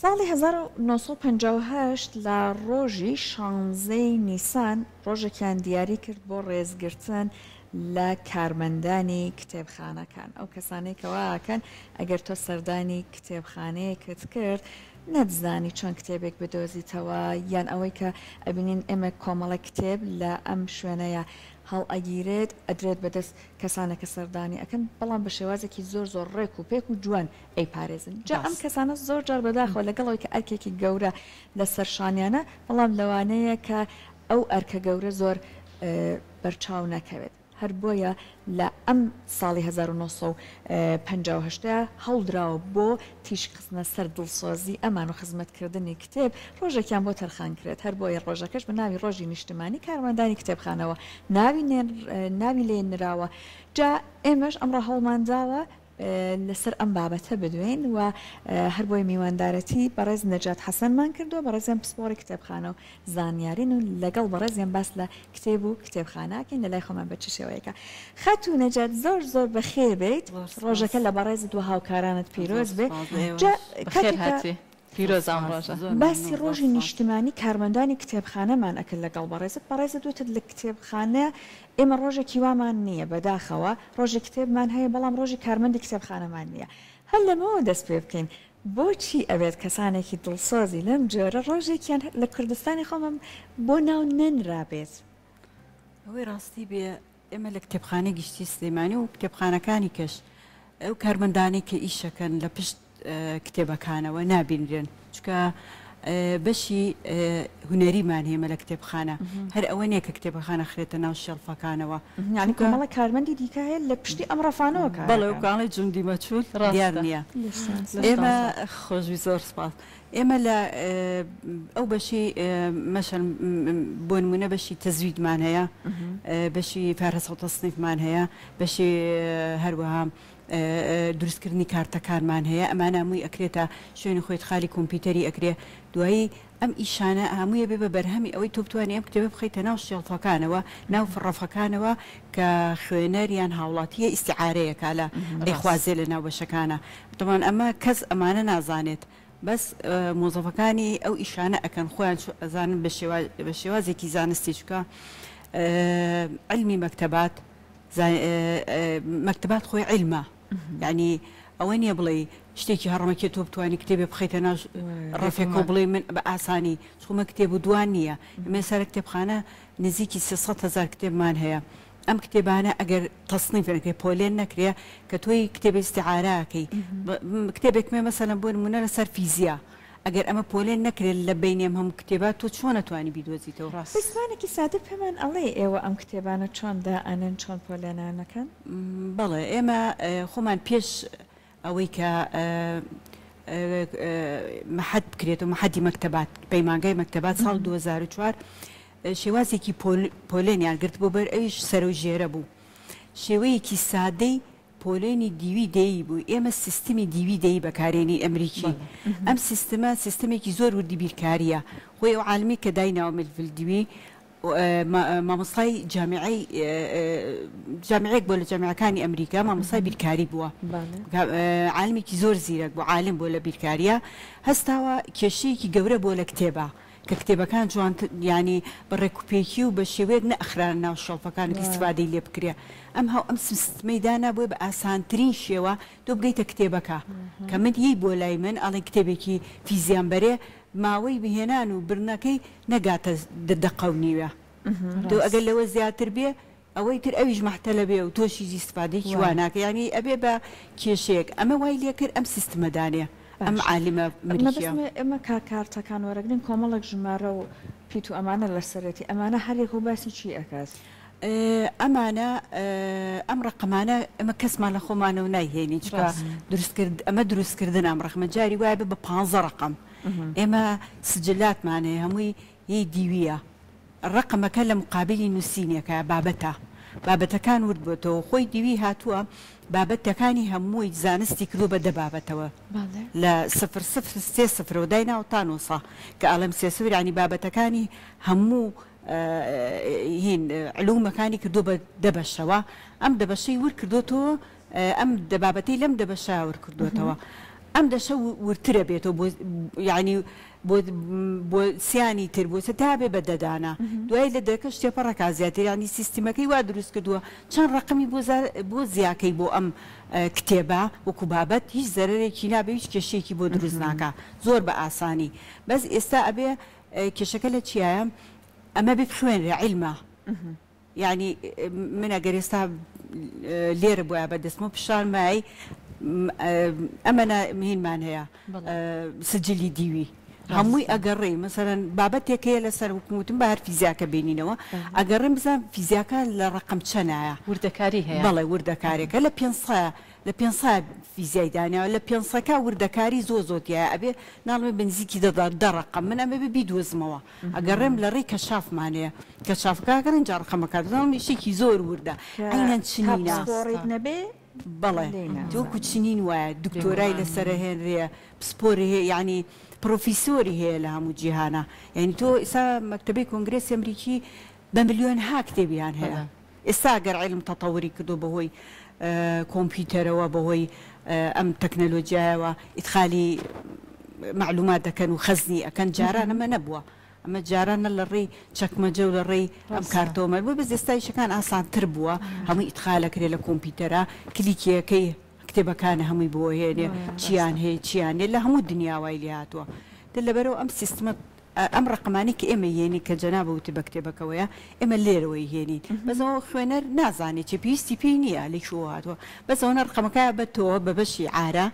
ساڵی 1958 لە ڕۆژی شانزەی نیسان ڕۆژێکیان دیاری کرد بۆ ڕێزگرتن لە کارمەندانی کتێبخانەکان، ئەو کەسانەی کە وا ئەکەن ئەگەر تۆ سەردانی کتێبخانەیەکت کرد نەتزانی چۆن کتێبێک بدۆزیتەوە یان ئەوەی کە ئەبینین ئێمە کۆمەڵێک کتێب لە ئەم شوێنەیە هەڵئەگیرێت ئەدرێت بەدەست کەسانێک کە سەردانی ئەکەن بەڵام بە شێوازێکی زۆر زۆر ڕێک و پێک و جوان ئەیپارێزن جا ئەم کەسانە زۆر جار بەداخەوە لەگەڵ ئەوەی کە ئەرکێکی گەورە لەسەر شانیانە بەڵام لەوانەیە کە ئەو ئەرکە گەورە زۆر بەرچاو نەکەوێت هەر بۆیە لە ئەم ساڵی 1958 هەوڵدراوە بۆ تیشک خستنە سەر دڵسۆزی ئەمان و خزمەتکردنی کتێب ڕۆژێکیان بۆ تەرخان کرێت هەر بۆیە ڕۆژەکەش بە ناوی ڕۆژی نیشتمانی کارمەندانی کتێبخانەوە ناوی ناوی لێ نراوە جا ئێمەش ئەمڕۆ هەوڵمان داوە لەسەر ئەم بابەتە بدوێین و هەر بۆیە میواندارەتی بەڕێز نەجات حەسەنمان کردووە، بەڕێزیان پسپۆڕی کتێبخانە و زانیارین و لەگەڵ بەڕێزیان باس لە کتێب و کتێبخانە ئەکەین لەلای خۆمان بە چ شێوەیەکە. خاتوو نەجات زۆر زۆر بەخێر بێیت، ڕۆژەکە لە بەڕێزت و هاوکارانت پیرۆز بێ. جا کاتێک کە پیرۆزە ئەم ڕۆژە. باسی ڕۆژی نیشتمانی کارمەندانی کتێبخانەمان ئەکرد لەگەڵ بەڕێزت، بەڕێزت وتت لە کتێبخانە ئێمە ڕۆژێکی وامان نییە، بەداخەوە ڕۆژی کتێبمان هەیە بەڵام ڕۆژی کارمەندی کتێبخانەمان نییە. هەر لەمەوە دەست پێ بکەین، بۆچی ئەبێت کەسانێکی دڵسۆزی لەم جۆرە ڕۆژێکیان لە کوردستانی خۆمان بۆ ناو نەنرابێت؟ ئەوەی ڕاستی بێ ئێمە لە کتێبخانەی گشتی سلێمانی و کتێبخانەکانی کەش ئەو کارمەندانەی کە ئیشەکەن لە پشت کتێبەکانەوە نابینرێن چونکە بەشی هونەریمان هەیە لە کتێبخانە هەر ئەوە نییە کە کتێبەکان ئەخرێتە ناو شێڵفەکانەوە. یانی کۆمەڵێک کارمەندی دیکە هەیە لە پشتی ئەم ڕەفانەوە کار بەڵێ وەکو ئەڵێی جوندی مەجهول دیار نییە. ئێمە خۆشبی زۆر سپاس. ئێمە لە ئەو بەشی مەشەن بۆ نمونە بەشی تەزویدمان هەیە بەشی فارەسە و تەسنیفمان هەیە بەشی هەروەها دروستکردنی کارتەکانمان هەیە ئەمانە هەمووی ئەکرێتە شوێنی خۆی خالی کۆمپیوتەری ئەکرێ دوایی ئەم ئیشانە هەموویە بێ بە بەرهەمی ئەوەی تۆ بتوانی ئەم کتێبە بخەیتە ناو شێڵفەکانەوە ناو ڕەفەکانەوە کە خوێنەر یان هاوڵاتیە ئیستیعارەیەکە لە ئەیخوازێ لە ناو بەشەکانە تەبعەن ئەمە کەس ئەمانە نازانێت بەس مۆزەفەکانی ئەو ئیشانە ئەکەن خۆیان چۆ ئەزانن بە شێوا بە شێوازێکی زانستی چونکە عیلمی مەکتەبات مەکتەبات خۆی عیلمە یعنی ئەوە نییە بڵێی شتێکی هەڕەمەکیە تۆ بتوانی کتێبێ بخەیتە ناو ڕەفێکەوە بڵێی من بە ئاسانی چونکە کتێب و دوان نییە ئێمە سەر کتێبخانە نزیکی 300 هەزار کتێبمان هەیە ئەم کتێبانە ئەگەر تەسنیف نەکرێ پۆلێن نەکرێ کە تۆی کتێبی ئیستیعارە ئەکەی کتێبێکم هەیە مەسەلەن بۆ نموونە لەسەر فیزیا ئەگەر ئەمە پۆلێن نەکرێت لە بەینی ئەم هەموو کتێبە تۆ چۆن ئەتوانی بیدۆزیتەوە؟ بە زمانێکی سادە پێمان ئەڵێی ئێوە ئەم کتێبانە چۆن دائەنێن چۆن پۆلێنیان ئەکەن؟ بەڵێ ئێمە خۆمان پێش ئەوەی کە مەحەد بکرێتەوە مەحەدی مەکتەبات پەیمانگای مەکتەبات ساڵ 2004 شێوازێکی پۆلێنیان گرتبوو بەر ئەویش سەرەو ژێرە بوو شێوەیەکی سادەی پۆلێنی دیوی دەیی بوو ئێمە سیستمی دیوی دەیی بەکارێنی ئەمریکی ئەم سیستمە سیستمێکی زۆر وردی بیرکاریە خۆی ئەو عالمی کە دایناوە ملڤل دیوی مامۆستای جامیعەی جامیعەیەک بووە لە جامیعەکانی ئەمریکا مامۆستای بیرکاری بووە عالمێکی زۆر زیرەک بوو عالم بووە لە بیرکاریە هەستاوە کێشەیەکی گەورە بووە لە کتێبە کە کتێبەکان جوان یانی بە ڕێکوپێکی و بە شێوەیەک نەئەخرانە ناو شێڵفەکان و ئیستفادەی لێ بکرێ ئەم هەو ئەم سیستمەی دانا بۆیە بە ئاسانترین شێوە تۆ بگەیتە کتێبەکە کە من یەی بۆ لای من ئەڵێن کتێبێکی فیزیام بەرێ ماوەی هێنان و برنەکەی نەگاتە دە دەقە و نیوە تۆ ئەگەر لەوە زیاتر بێ ئەوەی تر ئەویش مەحتەلە بێ و تۆش هیچ ئیستفادەیەکی وا ناکەی یانی ئەبێ بە کێشەیەک ئەمە وای لێ کرد ئەم سیستمە دانێ ئەم عالمە مریکیە. مەبەستم ئێمە کە کارتەکان وەرەگرین کۆمەڵێک ژمارە و پیت و ئەمانە لەسەرێتی ئەمانە هەر یەکەو باسی چی ئەکات؟ ئەمانە ئەم ڕەقەمانە ئێمە کەسمان لە خۆمانەوە نایهێنین چونکە دروست کرد ئەمە دروست کردنە ئەم ڕەقەمە جاری وایە بێ بە پانزە ڕەقەم ئێمە سجلاتمان هەیە هەمووی هی دیویە ڕەقەمەکە لە مقابلی نووسینێکە بابەتە بابەتەکان ورد بۆتەوە خۆی دیوی هاتووە بابەتەکانی هەمووی زانستی کردووە بە دە بابەتەوە لە سفر سفر سێ سفرەوە دایناوە تا نۆسە کە ئەڵێم سێ سفر یانی بابەتەکانی هەموو هین علومەکانی کردووە بە دە بەشەوە ئەم دە بەشەی ورد کردۆتەوە ئەم دە بابەتەی لەم دە بەشە ورد کردۆتەوە. ئەم دەشە وردترە بێتەوە بۆ یانی بۆ بۆ سیانی تر بۆ تا بێ بە دە دانە دوای لە دەکەش تێپەڕەکا زیاتر یانی سیستمەکەی وا دروست کردووە چەند ڕەقەمی بۆ بۆ زیاکەی بۆ ئەم کتێبە وەکو بابەت هیچ زەرەرێکی نابێ هیچ کێشەیەکی بۆ دروست ناکا زۆر بە ئاسانی بەس ئێستا ئەبێ کێشەکە لە چیایە ئەمە بێ بخوێنرێ عیلمە یانی من ئەگەر ئێستا لێرە بوایە بە دەستمەوە پیشان مای ئەمەە هینمان هەیە سجلی دیوی هەمووی ئەگەڕێی مەسەرەن بابەتێک هەیە لەسەر وکم وتم بە هەر فیزیاکە بینینەوە ئەگەڕێم بزان فیزیاکە لە ڕقم چەنایە وردەکاری هەیە بەڵێ وردەکارێکە لە پێ لە پێنسا فیزیای داناوە لە پێنسەکە وردەکاری زۆر زۆر تیایە ئەبێ ناڵێ بە نزیکی دە دە ڕقم من ئەمە بێ بیدۆزمەوە ئەگەڕێم لە ڕێی کەشافمان هەیە کەشافەکە ئەگەڕێن جا ڕقەمەکە دەزانم ئیشێکی زۆر وردە کە عەینەن تا چنینە. پسپۆڕیت نەبێ بەڵێ لێی وەکو نازانی. چنین وایە دکتۆرای بێگومان. لەسەر ئەهێنرێ پسپۆری هەیە یانی پڕۆفیسۆری هەیە لە هەموو جیهانا یانی تۆ ئیسا مەکتەبەی کۆنگرێسی ئەمریکی بە ملیۆنها کتێبیان هەیە بەڵێ. ئێستا گەر عیلم تەتەوری کردووە بەهۆی کۆمپیوتەرەوە بەهۆی ئەم تەکنەلۆجیایەوە ئیدخالی مەعلومات دەکەن و خەزنی ئەکەن جاران ئەمە نەبووە ئەمە جاران نە لە ڕێی چەکمەجە و لە ڕێی ئەم ڕاستە. کارتۆمە بوو بەس ئێستا ئیشەکان ئاسانتر بووە هەمووی ئیدخال ئەکرێ لە کۆمپیوتەرا کلیکێکەی کتێبەکانە هەمووی بۆ هێنێ چیان ڕاستە. هەیە چیان نیە لە هەموو دنیا وای لێ هاتووە لەبەرئەوە ئەم سیستمە ئەم ڕەقەمانەی کە ئێمە یێنین کە جەنابت وتت بە کتێبەکەوەیە ئێمە لێرەوەی هێنین بەس ئەوە خوێنەر نازانێ چیە پێویستی پێی نییە لە کوێوە هاتووە بەس ئەوەنە ڕەقەمەکە بە تۆ بە بەشی عارە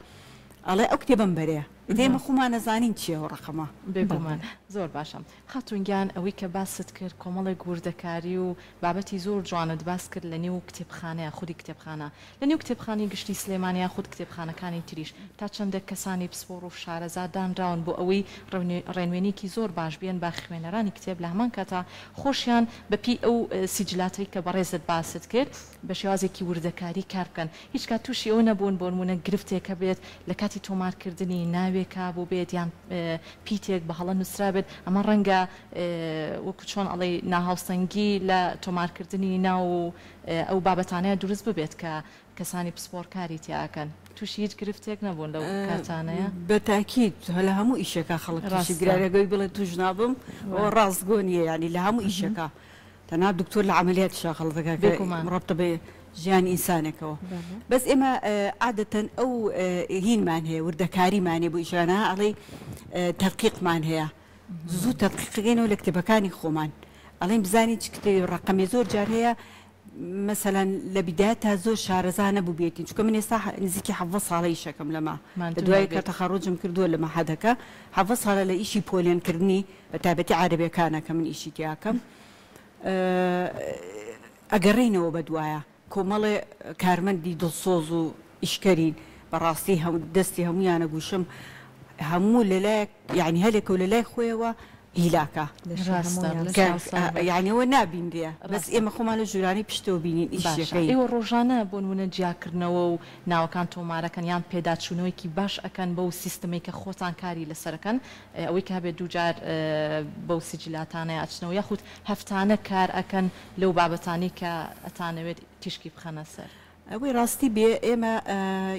ئەڵێ ئەو کتێبەم بەرێ ئیتر ئێمە خۆمان ئەزانین چییە ئەو ڕەقەمە. بێگومان زۆر باشە خاتوون گیان ئەوەی کە باست کرد کۆمەڵێک وردەکاری و بابەتی زۆر جوانت باس کرد لە نێو کتێبخانەیا خودی کتێبخانە لە نێو کتێبخانەی گشتی سلێمانی یاخود کتێبخانەکانی تریش تا چەندە کەسانی پسپۆڕ و شارەزا دانراون بۆ ئەوەی ڕێنوێنیەکی زۆر باش بیەن بە خوێنەرانی کتێب لە هەمان کاتا خۆشیان بە پێی ئەو سیجلاتەی کە بەڕێزت باست کرد بە شێوازێکی وردەکاری کار بکەن هیچ کات توشی ئەوە نەبوون بۆ نمونە گرفتێک هەبێت لە کاتی تۆمار کردنی ناوێکا بووبێت یان پیتێک بە هەڵە نوسرابێت ئەمە ڕەنگە وەکو چۆن ئەڵێی ناهاوسەنگی لە تۆمارکردنی ناو و ئەو بابەتانەیە دروست ببێت کە کەسانی پسپۆڕ کاری تیا ئەکەن. تووشی هیچ گرفتێک نەبوون لەو کاتانەیە؟ بە تاکید لە هەموو ئیشێکا خەڵک تووشی ڕاستە. گرارە گەی بڵێ تووش نابم ئەوە ڕاستگۆ نییە یانی لە هەموو ئیشێکا تەنها دکتۆر لە عەمەلیاتیشا خەڵک دەکا کە بێگومان. ڕەبتە بە ژیانی ئینسانێکەوە بەس ئێمە عادەتەن ئەو هینمان هەیە وردەکاریمان هەیە بۆ ئیشانە ئەڵێی تەدقیقمان هەیە زوو تەدقیقەکەینەوە لە کتێبەکانی خۆمان ئەڵێین بزانین چ کتێبی ڕەقەمێ زۆر جار هەیە مەسەلەن لە بیدایەتا زۆر شارەزا نەبووبێتین چونکە من ئێستا نزیکی حەڤە ساڵە ئیشەکەم لەمە لە ماندوو دوای کە نەبیت. تەخەڕوجم کردووە لە مەعهەدەکە حەڤە ساڵە لە ئیشی پۆلێن کردنی بە تایبەتی عەرەبیەکانە کە من ئیشی تیاکەم ئەگەڕێینەوە بە دوایە کۆمەڵێ کارمەندی دڵسۆز و ئیشکەرین بەڕاستی دەستی هەموویان ئەگوشم هەموو لەلایەک یانی هەلێکە و لەلای خۆیەوە هیلاکە لەشی ڕاستە هەموویان لەشیان کە ساغ بێت. یانی ئەوە نابینرێ بەس ڕاستە. ئێمە خۆمان لە ژوورانەی پشتەوە بینین باشە ئیشەکەین. ئێوە ڕۆژانە بۆ نموونە جیاکردنەوە و ناوەکان تۆمارەکەن یان پێداچوونەوەیەکی باش ئەکەن بەو سیستمەی کە خۆتان کاری لەسەرەکەن ئەوەی کە هەبێت دووجار بەو سیجلاتانەیا ئەچنەوە یاخود هەفتانە کار ئەکەن لەو بابەتانەی کە ئەتانەوێت تیشکی بخەنە سەر. ئەوەی ڕاستی بێ ئێمە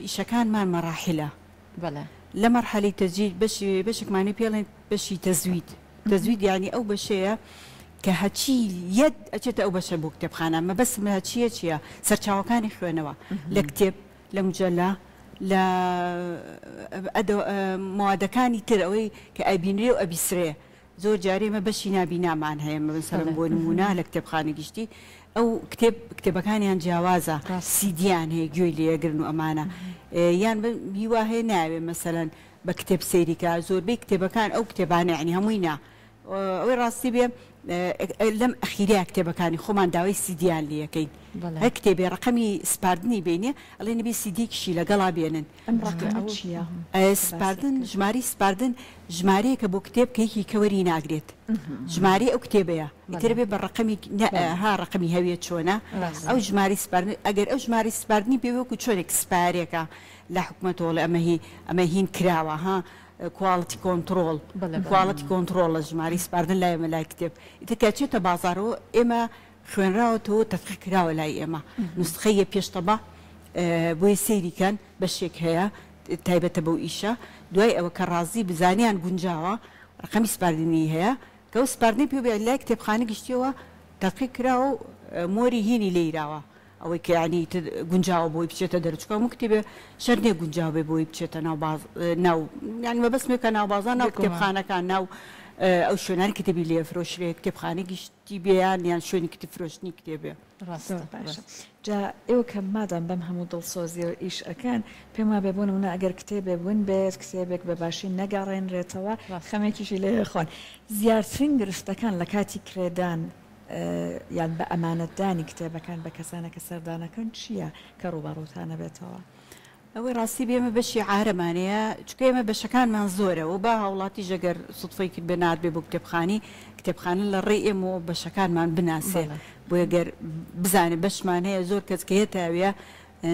ئیشەکانمان مەڕاحیلە. بەڵێ. لە مەرحەلەی تەسجیل بەشی بەشێکمان هەیە پێی ئەڵێن بەشی تەزوید. تەزوید یانی ئەو بەشەیە کە هەچی یەت ئەچێتە ئەو بەشە بۆ کتێبخانە. مەبەستم لە هەچییە چییە؟ سەرچاوەکانی خوێنەوە لە کتێب، لە مجەلە، لە ئەدە مەوادەکانی تر ئەوەی کە ئەبینرێ و ئەبیسرێ. زۆر جار ئێمە بەشی نابینامان هەیە مەسەلەن بۆ نموونە لە کتێبخانەی گشتی ئەو کتێب کتێبەکانیان جیاوازە سیدیان هەیە گوێی لێگرن و ئەمانە یان هیوا هەیە ناوێ مەسەلەن بە کتێب سەیری کە زۆربەی کتێبەکان ئەو کتێبانە یعنی هەمووی نا ئەوەی ڕاستی بێ لەم ئەخیرەیە کتێبەکانی خۆمان داوای سیدیان لێ ئەکەین هەر کتێبێ ڕەقەمی سپاردنی بینێ ئەڵێ نەبێ سیدیەکیشی لەگەڵا بێنن. ئەم ڕەقەمە چییە؟ سپاردن ژمارەی سپاردن ژمارەیەکە بۆ کتێب کە یەکی کە وەری ناگرێت ژمارەی ئەو کتێبەیە ئیتر بێ بە ڕەقەمی ها ڕەقەمی هەویە چۆنە ئەو ژمارەی سپاردن ئەگەر ئەو ژمارەی سپاردنی پێ وەکو چۆنێک سپارێکە لە حکومەتەوە ئەڵێ ئەمە هی ئەمە هین کراوە ها quality control quality control لە ژمارەی سپاردن لای ئێمە لای کتێب ئیتر کە چێتە بازاڕەوە ئێمە خوێنراوەتەوە تەدقیق کراوە لای ئێمە نوسخەیە پێش تەبع بۆیە سەیری کەن بەشێک هەیە. تایبەتە بەو ئیشە دوای ئەوە کە ڕازی بزانیان گونجاوە ڕەقەمی سپاردنی هەیە کە ئەو سپاردنەی پێ بێ لای کتێبخانە گشتیەوە تەقی کراوە و مۆری هینی لێیراوە ئەوەی کە یانی ئیتر گونجاوە بۆی بچێتە دەرەوە چونکە هەموو کتێبێ شەرت نیە گونجاو بێ بۆی بچێتە ناو باز ناو یانی مەبەستمە کە ناو بازاڕ ناو بێگومان. کتێبخانەکان ناو ئەو شوێنانە کتێبی لێ ئەفرۆشرێ کتێبخانەی گشتی بێ یان یان شوێنی کتێب فرۆشتنی کتێب بێ. ڕاستە زۆر باشە ڕاستە. جا ئێوە کە مادام بەم هەموو دڵسۆزیەوە ئیش ئەکەن پێم وابێ بۆ نمونە ئەگەر کتێبێک ون بێت کتێبێک بە باشی نەگەڕێنرێتەوە ڕاستە. خەمێکیشی لێ ئەخۆن زیاترین گرفتەکان لە کاتی کرێدان یان بە ئەمانەتدانی کتێبەکان بە کەسانە کە سەردانەکەن چییە کە ڕووبەڕووتان ئەبێتەوە؟ ئەوەی ڕاستی بێ ئێمە بەشی عارەمان هەیە چونکە ئێمە بەشەکانمان زۆرە و با هاوڵاتیش ئەگەر سوتفەی کرد بێ ناتبێ بۆ کتێبخانی کتێبخانە لە ڕێی ئێمەوە بەشەکانمان بناسێ بۆیە گەر بزانێ بەشمان هەیە زۆر کەس کە یەتە ئەوێ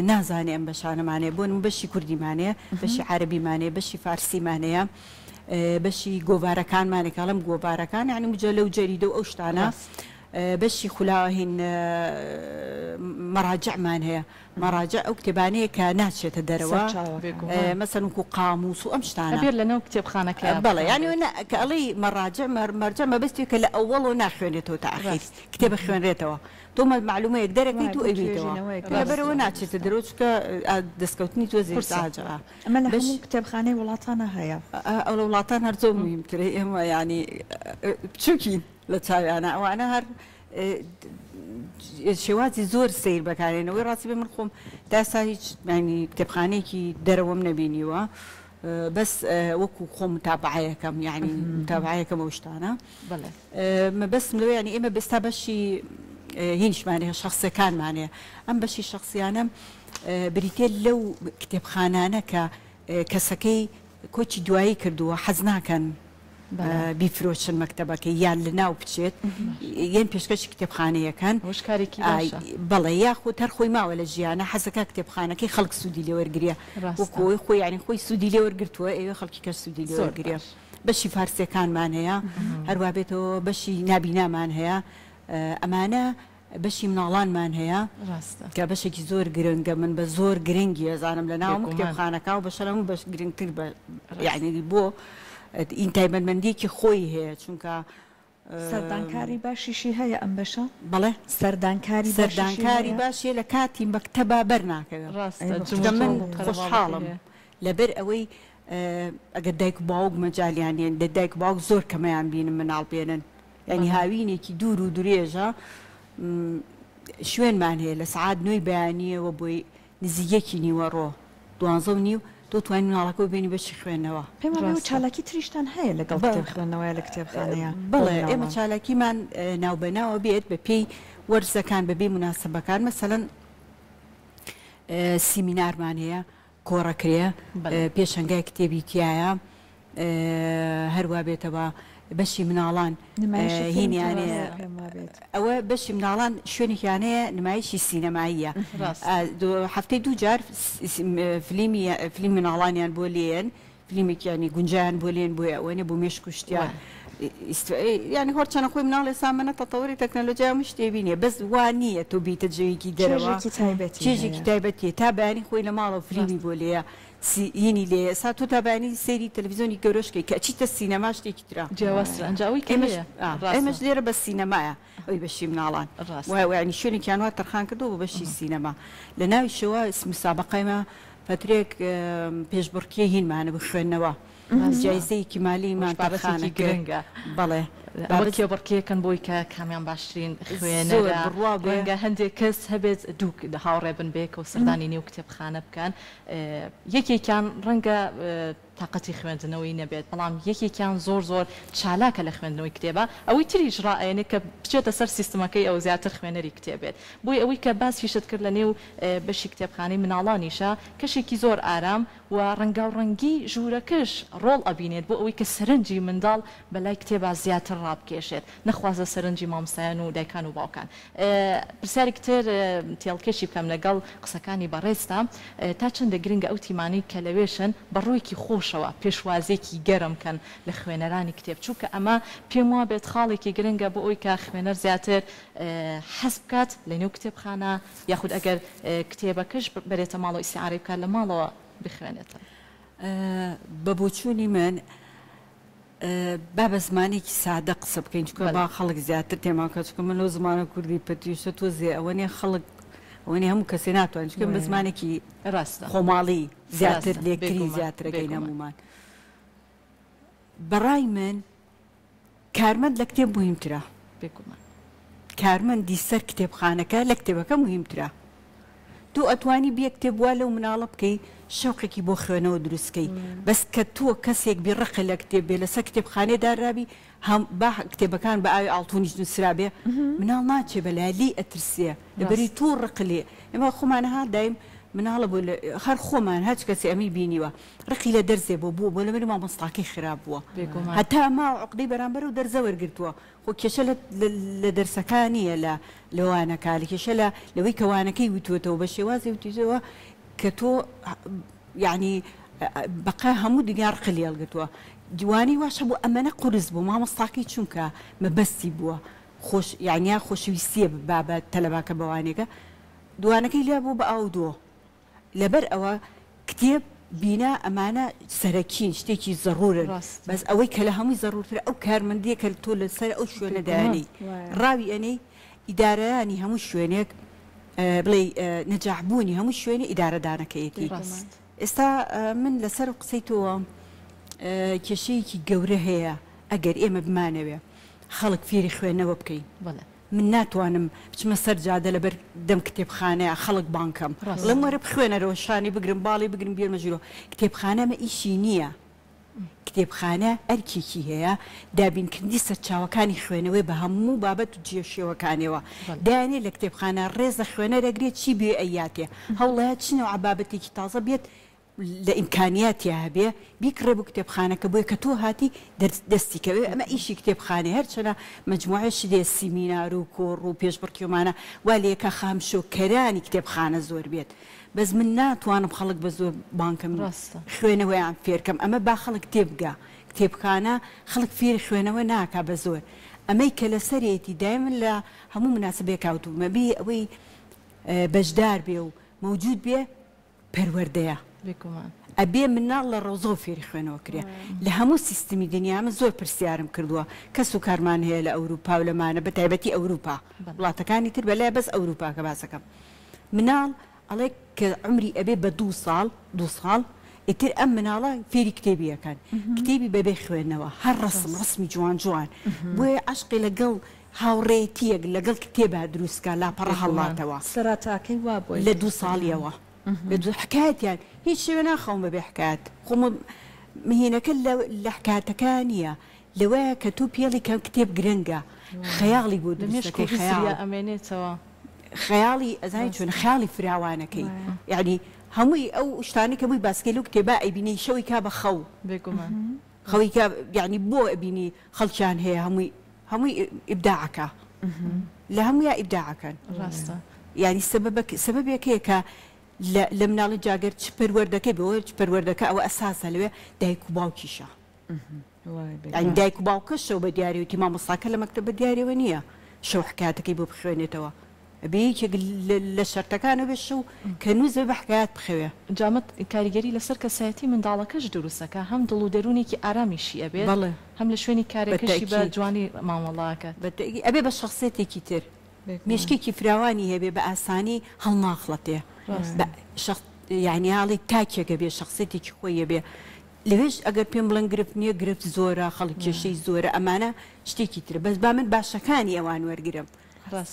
نازانێ ئەم بەشانەمان هەیە بۆ نموونە بەشی کوردیمان هەیە بەشی عەرەبیمان هەیە بەشی فارسیمان هەیە بەشی گۆڤارەکانمان هەیە کە ئەڵێم گۆڤارەکان یانی مجەلە و جەریدە و ئەو شتانە بەشی خولا هین مەراجعمان هەیە مەراجع ئەو کتێبانەیە کە ناچێتە دەرەوە مەسەن وەکو قاموس و ئەم شتانە ئەبێت لەناو کتێبخانەکەیا بەڵێ یانی کە ئەڵێی مەراجع مەرجع مەبەستی کە لە ئەوەڵەوە ناخوێنرێتەوە تا ئەخیر کتێبە خوێنرێتەوە تۆ مەعلومەیەک دەرەکەیت و ئەیبەیتەوە لەبەرئەوە ناچێتە دەرەوە چونکە دەستکەوتنی تۆزێ قورسە ئەمە لە هەموو کتێبخانەی وڵاتانا هەیە. ئەو لە وڵاتان هەر زۆر موهیمترە ئێمە یانی بچووکین لە چاویانە ئەوانە هەر شێوازی زۆر سەیر بەکارێن ئەوەی ڕاستی بێ من خۆم تا ئێستا هیچ یانی کتێبخانەیەکی دەرەوەم نەبینیوە بەس وەکو خۆم متابعەیەکەم یانی متابعەیەکەم ئەو شتانە مەبەستم لەوە یانی ئێمە ئێستا بەشی هینیشمان هەیە شەخسیەکانمان هەیە ئەم بەشی شەخسیانە بریتیە لەو کتێبخانانە کە کەسەکەی کۆچی دوایی کردووە حەز ناکەن بیفرۆشن مەکتەبەکەی یان لەناو بچێت یان پێشکەشی کتێبخانەیەکەن بەڵێ یاخود هەر خۆی ماوە لە ژیانە حەزەکە کتێبخانەکەی خەڵک سوودی لێوەرگە وەکو خۆی یانی خۆی سوودی لێوەرگرتووە ئەوێ خەڵکی کەش سوودی لێوەرگرێ. بەشی فارسیەکانمان هەیە هەروا بێتەوە بەشی نابینامان هەیە ئەمانە بەشی مناڵانمان هەیە کە بەشێکی زۆر گرنگە من بە زۆر گرنگی ئەزانم لە ناو کتێبخانەکە و بەشە لەمە بەش گرنگتر بە یعنی بۆ ئین تایبەتمەندیەکی خۆی هەیە چونکە سەردانکاری باشیشی هەیە ئەم بەشە؟ بەڵێ سەردانکاری باشیشی هەیە؟ سەردانکاری باشی لە کاتی مەکتەبا بەر ناکەوێ ڕاستە چونکە من جموجۆڵ و قەرەباڵغی خۆشحاڵم هەیە. لەبەر ئەوەی ئەگەر دایک و باوک مەجالیان نیە دە دایک و باوک زۆر کەمەیان بینم مناڵ بێنن یانی بەڵێ. هاوینێکی دوور و درێژە شوێنمان هەیە لە سەعات نۆی بەیانیەوە بۆی نزیک یەکی نیوەڕۆ دوانزە و نیو تۆ توانی مناڵەکەو بێنی بەشی خوێندنەوە. پێم وابێ ڕاستە. چالاکی تریشتان هەیە لەگەڵ کتێب خوێندنەوە یا لە کتێبخانەیا بۆ بەڵێ ئێمە مناڵان؟ چالاکیمان ناوبەناوە بێت بە پێی وەرزەکان بە بێی موناسەبەکان مەسەلەن سیمینارمان هەیە کۆڕەکرێ بەڵێ. پێشەنگای کتێبی تیایە هەروا بێتەوە بەشی مناڵان نمایشی فیلم هینیان تریش هەیە هەیە پێم وابێت. ئەوە بەشی مناڵان شوێنێکیان هەیە نمایشی سینەماییە ڕاستە. هەفتەی دوو جار فلیمی فلیم مناڵانیان بۆ لێن فلیمێکیانی گونجیان بۆ لێن بۆیە ئەوەنێ بۆ مێشک و شتیان یانی هەرچەنە خۆی مناڵ ئێستا ئەمەنە تەتەوری تەکنەلۆجیا هەموو شتێ بینێ بەس وا نییە تۆ بیتە جێیەکی دەرەوە چێژێکی تایبەتی چێژێکی هەیە. تایبەتیە تا بەیانی خۆی لە ماڵەوە فلیمی ڕاستە. بۆ لێیە هینی لێیە ئێستا تۆ تا بەیانی سەیری تەلەفزیۆنی گەورەش کەی کە ئەچیتە سینەما شتێکی ترە جیاوازترە ئەنجا ئەوەی کە ئێمەش هەیە ئا ڕاستە. ئێمەش لێرە بە سینەمایە ئەوی بەشی مناڵان ڕاستە. وایە یانی شوێنێکیان وا تەرخان کردووە بۆ بەشی سینەما لە ناویشەوە مسابەقەیمە فەترێک پێشبڕکێ هینمانە بۆ خوێندنەوە ڕاستە. جایزەیەکی ئەوەش مالیمان بابەتێکی تەرخانە کرد گرنگە. بەڵێ ئەوە بابەت کێبڕکێکەن بۆی کە کامیان باشترین زۆر خوێنەرە بڕوا بێ. ڕەنگە هەندێک کەس هەبێت دوو هاوڕێ بن بەیەکەوە سەردانی نێو کتێبخانە بکەن یەکێکیان ڕەنگە تاقەتی خوێندنەوەی نەبێت بەڵام یەکێکیان زۆر زۆر چالاکە لە خوێندنەوەی کتێبا ئەوەی تریش ڕائەیەنێ کە بچێتە سەر سیستمەکەی ئەو زیاتر خوێنەری کتێب بێت بۆیە ئەوەی کە باسیشت کرد لە نێو بەشی کتێبخانەی مناڵانیشا کەشێکی زۆر ئارام و ڕەنگاوڕەنگی ژوورەکەش ڕۆڵ ئەبینێت بۆ ئەوەی کە سەرنجی منداڵ بە لای کتێبا زیاتر ڕابکێشێت نەخوازە سەرنجی مامۆستایان و دایکان و باوکان. پرسیارێکی تر تێڵکێشی بکەم لەگەڵ قسەکانی بەڕێزتا تا چەندە گرنگە ئەو تیمانەی کە لەوێشن بە ڕوویەکی خۆشەوە پێشوازیەکی گەرم کەن لە خوێنەرانی کتێب چونکە ئەمە پێم وابێت خاڵێکی گرنگە بۆ ئەوەی کە خوێنەر زیاتر حەز بکات لەنێو کتێبخانە یاخود ئەگەر کتێبەکەش بەرێتە ماڵەوە ئیستیعارەی بکات لە ماڵەوە بخوێنێتەوە. بە بۆچوونی من با بە زمانێکی سادە قسە بکەین چونکە با خەڵک زیاتر تێمان بکات چونکە من لەو زمانە کوردی پەتیشە تۆزێ ئەوە نیە خەڵک ئەوە نیە هەموو کەسێ ناتوانێت چونکە بە زمانێکی خۆماڵی زیاتر لێکتری زیاترەکەین هەموومان بەڕای من کارمەند لە کتێب موهیمترە. بێگومان. کارمەندی سەر کتێبخانەکە لە کتێبەکە موهیمترە. تۆ ئەتوانی بیە کتێب وا لەو مناڵە بکەی شەوقێکی بۆ خوێنەوە دروست کەی بەس کە تۆ کەسێک بی ڕقت لە کتێب بێ لەسەر کتێبخانەی دانرابی هەم با کتێبەکان بە ئاوی ئاڵتونیش نوسرابێ مناڵ ناچێ بەلای لێی ئەترسێ لەبەری تۆ ڕق لێ ئێمە خۆمان ها دایم مناڵە بۆ هەر خۆمان هەچ کەسێ ئەمەی بینیوە ڕقی لە دەرزێ بۆ بووە بۆ لەبەری مامۆستاکەی خراپ بووە بێگومان. هەتا ماوە عوقدەی بەرامبەر و دەرزە وەرگرتووە خۆ کێشە لە لە دەرسەکە نییە لە لە وانەکە لە کێشە لە لەوەی کە وانەکەی وتووەتەوە بە شێوازێ وتوویتەوە کە تۆ یەعنی بەقە هەموو دنیا ڕقی لێ هەڵگرتووە وانەی واش هەبوو ئەمەنە قورس بوو مامۆستاکەی چونکە مەبەستی بووە خۆش یەعنی یا خۆشەویستییە با بە تەلەباکە بە وانەکە دوانەکەی لێ بوو بە ئاو و دۆ لەبەر ئەوە کتێب، بینا ئەمانە سەرەکین، شتێکی زەڕوورن، بەس ئەوەی کە لە هەمووی زەڕوورترە ئەو کارمەندییە کە تۆ لە سەر ئەو شوێنە دایەنێی، ڕاوی ئەنێی، ئیدارەیانی هەموو شوێنێک بڵێی نەجاح بوونی هەموو شوێنێ ئیدارەدانەکەیەتی. ئێستا من لە سەر قسەی تۆوە کێشەیەکی گەورە هەیە ئەگەر ئێمە بمانەوێ خەڵک فێری خوێندنەوە بکەین، من ناتوانم بچمە سەر جادە لەبەر دەم کتێبخانەیە خەڵک بانگ کەم بڵێم وەرە بخوێنەرەوە شانی بگرم باڵی بگرم بێنمە ژوورەوە کتێبخانە ئەمە ئیشی نییە کتێبخانە ئەرکێکی هەیە دابینکردنی سەرچاوەکانی خوێنەوەی بە هەموو بابەت و جێ شێوەکانیەوە دایانێ لە کتێبخانە ڕێز لە خوێنەر ئەگرێ چی بوێ ئەیاتێ هەوڵەیە چ نەوعە بابەتێکی تازە بێت لە ئیمکانیاتیا هەبێ بیکڕێ بۆ کتێبخانەکە بۆیە کە تۆ هاتی دەستی کەوێ ئەمە ئیشی کتێبخانەیە هەرچەنە مەجموعەی شت هەیە سیمینار و کۆڕ و پێشبڕکێ و مانە وا لێکا خامشۆکەرانی کتێبخانە زۆر بێت بەس من ناتوانم خەڵک بە زۆر بانکەم ڕاستە. خوێنەوەیان فێرکەم ئەمە با خەڵک تێبگا کتێبخانە خەڵک فێری خوێنەوە ناکا بە زۆر ئەمەی کە لەسەرێتی دایمن لە هەموو مناسبەیەکا وتومە بێ ئەوەی بەشدار بێ و مەوجود بێ پەروەردەیە. بێگومان. ئەبێ مناڵ لە ڕەوزەوە فێری خوێنەوە کرێ لە هەموو سیستمی دنیا من زۆر پرسیارم کردووە کەس و کارمان هەیە لە ئەوروپا و لەمانە بە تایبەتی ئەوروپا وڵاتەکانی تر بەلای بەس ئەوروپا کە باسەکەم مناڵ ئەڵێ کە عومری ئەبێ بە دوو ساڵ دوو ساڵ ئیتر ئەم مناڵە فێری کتێبی ئەکەن کتێبی بەبێ خوێندنەوە هەر ڕەسم ڕەسمی جوان جوان بۆیە عەشقی لەگەڵ هاوڕێیەتیەک لەگەڵ کتێبا دروست کا لاپەڕە هەڵاتەوە. سەرەتاکەی وا بۆی لە دوو ساڵیەوە لە دوو حکایەتیان هیچ شەوێ ناخەوم بەبێ حکایەت خۆ مهینەکە لە لە حکایەتەکە نییە لەوەیە کە تۆ پێڵی کە کتێب گرنگە خەیاڵی بۆ لە مێشک و دروستەکەی هزریا خەیاڵ ئەمێنێتەوە. خەیاڵی ئەزانی چۆنە ڕاستە. خەیاڵی فراوانەکەی یەعنی هەمووی ئەو شتانەی کە بۆی باسکەی لەو کتێبا ئەیبینی شەوی کا بە خەو بێگومان. خەوی کە یەعنی بۆ ئەبینی خەڵکیان هەیە هەمووی هەمووی ئیبداعەکە لە هەموویا ئیبداعەکەن ڕاستە. یانی سەبەبەک سەبەبێک هەیە کە لە لە مناڵی جاگەر چ پەروەردەکەی بۆ چ پەروەردەکە ئەوە ئەساسە لەوێ دایک و باوکیشە یانی دایک و باوکەش شەو بە دیارەوەتی مامۆستاکە لە مەکتەب بە دیارەوە نییە شەو حکایەتەکەی بۆ بخوێنێتەوە ئەبێ یەکێک لە شەرتەکان ئەبێ شەو کە نووس بێ بە حکایەت بخەوێ. جا ئەمە کاریگەری لەسەر کەسایەتی منداڵەکەش دروست ئەکا هەم دڵ و دەروونێکی ئارامیشی ئەبێت بەڵێ هەم لە شوێنی بە کارەکەشی بە تەئکید. جوانی مامەڵە ئەکات. بە تەئکید ئەبێ بە شەخسیەتێکی تر مێشکێکی فراوانی هەبێ بە ئاسانی هەڵناخڵەتێ ڕاستە. بە شەخ یانی ئاڵی تاکێک ئەبێ شەخسیەتێکی خۆی ئەبێ لەوێش ئەگەر پێم بڵێن گرفت نییە گرفت زۆرە خەڵک کێشەی زۆرە ئەمانە شتێکی ترە بەس با من باشەکانی ئەوان وەرگرم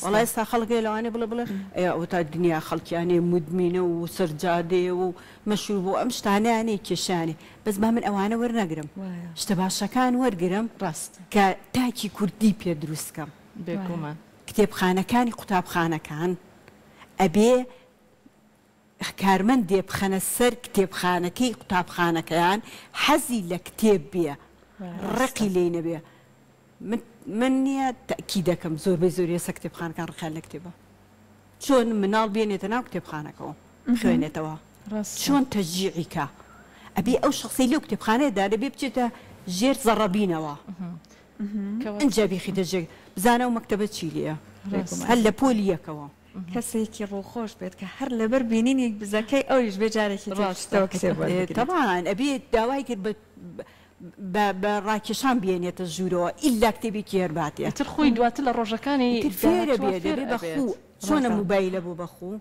وەڵا ئێستا خەڵک هەیە لەوانەیە بڵێ بڵێ ئەی ئەوەتا دنیا خەڵکیانەیە مودمینە و سەر جادەیە و مەشروب و ئەم شتانەیانەیە کێشەیانەیە بەس با من ئەوانە وەرنەگرم شتە باشەکان وەرگرم کە تاکی کوردی پێ دروست کەم. بێگومان. کتێبخانەکانی قوتابخانەکان ئەبێ کارمەندێ بخەنە سەر کتێبخانەکەی قوتابخانەکەیان حەزی لە کتێب بێ ڕقی لێی نەبێ من من نیە تەئکیدەکەم زۆربەی زۆری ئێستا کتێبخانەکان ڕقیان لە کتێبە چۆن مناڵ بێنێتە ناو کتێبخانەکەوە بخوێنێتەوە چۆن تەشجیعی کا ئەبێ ئەو شەخسەی لەو کتێبخانەیە دانەبێ بچێتە ژێر زەڕەبینەوە ئینجا بیخیتە ژێر بزانە ئەو مەکتەبە چی لێیە هەر لە پۆلی یەکەوە. کەسێکی ڕووخۆش بێت کە هەر لەبەر بینینی بزەکەی ئەویش بێ جارێکی تر بچێتەوە کتێب وەربگرێت. تەبعەن ئەبێ داوای کرد بە بە بە ڕاکێشان بێنێتە ژوورەوە ئیلا کتێبێکی هەر باتێ. ئیتر خۆی دواتر لە ڕۆژەکانی ئیتر فێرە داهاتووە بێ فێر دەبێ بە ئەبێت. خوو چۆنە ڕاستە. موبایلە بوو بە خوو.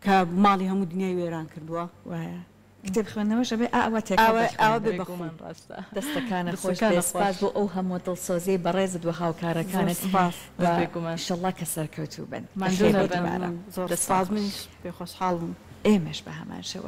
کە ماڵی هەموو دنیای وێران کردووە. وایە کتێب خوێندنەوەش ئەبێ ئاوا تێکەڵ ئاوا بە ئاوا خوێندن. بێ بە خوو. بێگومان ڕاستە. دەستەکانت خۆش بێ دەستەکانت سپاس خۆش. بۆ ئەو هەموو دڵسۆزیەی بەڕێزت و زۆر هاوکارەکانت سپاس. و بێگومان. ئیشەڵا کە سەرکەوتوو بن. ماندوو بەخێر بێی نەبن. دووبارە. مەمنون زۆر دەستان سپاس خۆش. منیش پێ خۆشحاڵ بووم. ئێمەش بە هەمان شێوە.